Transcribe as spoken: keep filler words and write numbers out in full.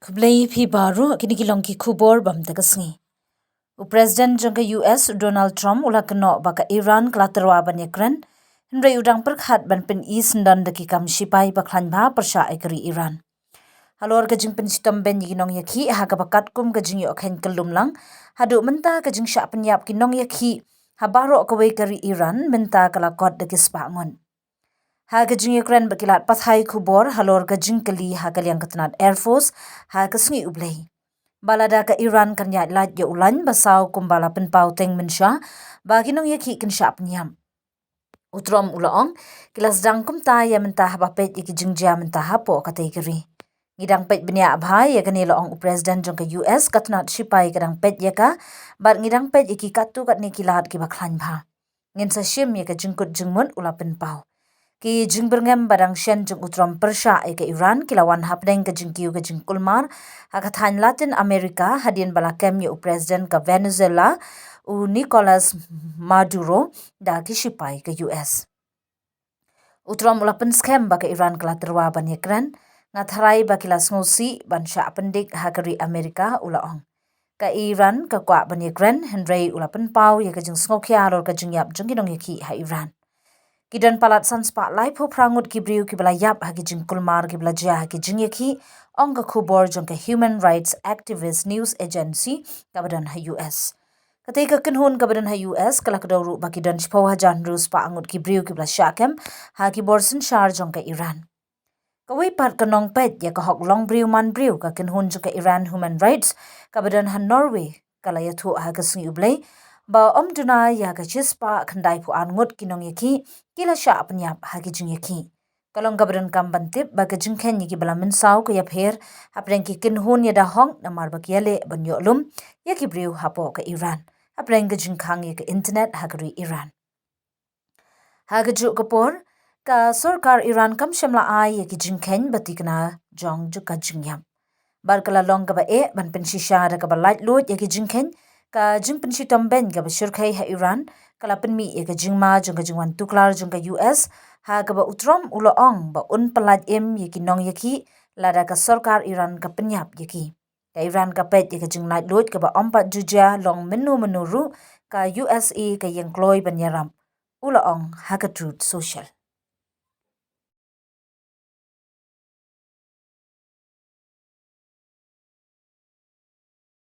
Khublei phi baroh, kine ki long ki khubor bam te ka sngi. U President jong ka U S, u Donald Trump, u la kynnoh ba ka Iran ka la tyrwa ban ïakren, hynrei u dang pyrkhat ban pyni syndon da ki kam shipai ba khlaiñ bha pyrshah ïa ka ri Iran. Halor ka jingpynshitom beiñ ïa ki nongïakhih ha kaba katkum ka jingïoh kheiñ kyllum lang, haduh mynta ka jingshah pynïap ki nongïakhih ha baroh kawei ka ri Iran mynta ka la kot da ki spah ngut. Ha ka jingïakren bad ki lad pathai khubor halor ka jingkylli ha ka liang ka tnat Air Force ha ka sngi U Blei, ba lada ka Iran kan ïaid lait ïa u laiñ ba saw kumba la pynpaw teng mynsha, ba ki nongïakhih kin shah pynïap. U Trump u la ong, ki la sdang kumta ïa mynta haba peit ïa ki jingjia mynta hapoh katei ka ri. Ngi dang peit bniah bha ïa kane, la ong u President jong ka U S, ka tnat shipai ka dang peit ïa ka, bad ngi dang peit ïa ki katto katne ki lad kiba khlaiñ bha. Ngin sa shim ïa ka jingkut jingmut, u la pynpaw. Ki jingbyrngem ba dang shen jong u Trump pyrshah ïa ka Iran ki la wan hapdeng ka jingkiew ka jingkulmar ha ka thaiñ Latin America hadien ba la kem ïa u President ka Venezuela, u Nicolas Maduro, da ki shipai ka U S. U Trump u la pynskhem ba ka Iran ka la tyrwa ban ïakren, nga tharai ba ki la sngewsih ban shah pyndik ha ka ri America, u la ong. Ka Iran ka kwah ban ïakren, hynrei u la pynpaw ïa ka jingsngewkhia halor ka jingïap jong ki nongïakhih ha Iran. Ki don palat san spah laiphew phra ngut ki briew kiba la ïap ha ki jingkulmar kiba la jia ha ki jingïakhih, ong ka khubor jong ka Human Rights Activist News Agency kaba don ha U S. Katei ka kynhun kaba don ha U S ka la kdew ruh ba ki don shiphew hajar hynriew spah ngut ki briew kiba la shah kem ha ki bor synshar jong ka Iran. Kawei pat ka nongpeit ïa ka hok long briew man briew, ka kynhun jong ka Iran Human Rights kaba don ha Norway, ka la ïathuh ha ka sngi U Blei ba ym duna ïa ka shispah khyndaiphew ar ngut ki nongïakhih ki la shah pynïap ha ki jingïakhih. Ka long kaba donkam ban tip ba ka jingkheiñ ïa kiba la mynsaw ka ïapher hapdeng ki kynhun ïada hok namar ba ki ïaleh ban ïoh lum ïa ki briew hapoh ka Iran hapdeng ka jingkhang ïa ka internet ha ka ri Iran. Ha kajuh ka por, ka sorkar Iran kam shym la ai ïa ki jingkheiñ ba thikna jong ka jingïap. Bad ka la long kaba eh ban pynshisha da kaba laitluid ïa ki jingkheiñ, ka jingpynshitom beiñ kaba shyrkhei ha Iran ka la pynmih ïa ka jingma jong ka jingwan tuklar jong ka U S, ha kaba u Trump u la ong ba un pyllait im ïa ki nongïakhih lada ka sorkar Iran ka pynïap ïa ki. Ka Iran ka peit ïa ka jinglaitluid kaba ym pat ju jia long mynno mynno ruh, ka U S A ka ïeng kloi ban ïarap, u la ong ha ka Truth Social.